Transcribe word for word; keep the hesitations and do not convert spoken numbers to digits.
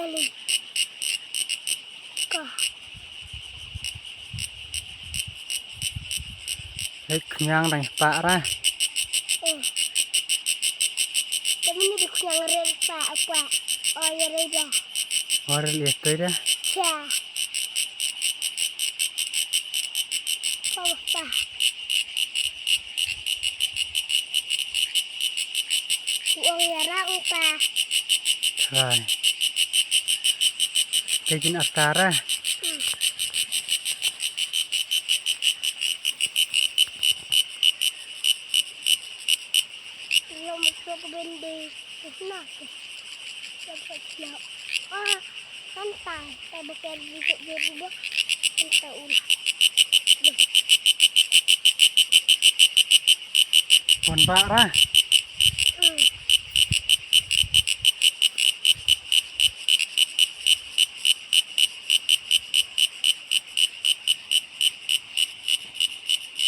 Ka. Hei khñiang dang pah ra. Oh. Kami ni di khñiang rel pah apa. Oh ya rel dah. Oh rel ya tu dah. Cha. Pah pah. Uang ya ra upa. Trai. Kajin atara. Lo masuk bende. Nah. Dapat lo. Ah, santai. Saya bukan duduk di rumah. Santai ulah. Pon ba ra.